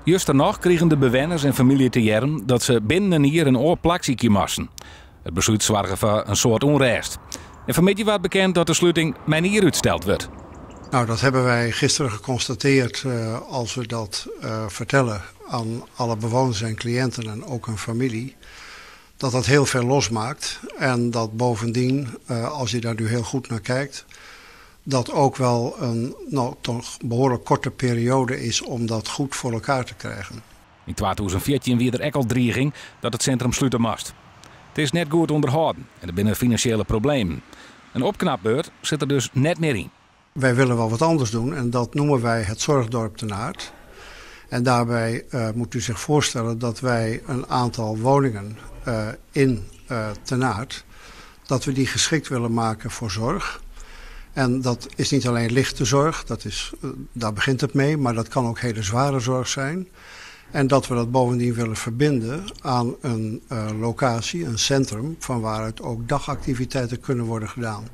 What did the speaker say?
Juster noch krigen de bewenners en famylje te hearren dat se binnen in jier in oar plak sykje moasten. It beslút soarge foar in soad ûnrêst. En fanmiddei waard bekend dat de sluting mei in jier útsteld wurdt. Nou, dat hebben wij gisteren geconstateerd als we dat vertellen aan alle bewoners en cliënten en ook hun familie. Dat dat heel veel losmaakt en dat bovendien, als je daar nu heel goed naar kijkt, dat ook wel een nou, toch behoorlijk korte periode is om dat goed voor elkaar te krijgen. Yn 2014 wie der ek al driging dat it sintrum slute moast. It is net goed ûnderhâlden en der binne finansjele problemen. In opknapbeurt sit der dus net mear yn. Wij willen wel wat anders doen en dat noemen wij het Zorgdorp Ternaard. En daarbij moet u zich voorstellen dat wij een aantal woningen in Ternaard, dat we die geschikt willen maken voor zorg. En dat is niet alleen lichte zorg, daar begint het mee, maar dat kan ook hele zware zorg zijn. En dat we dat bovendien willen verbinden aan een locatie, een centrum, van waaruit ook dagactiviteiten kunnen worden gedaan.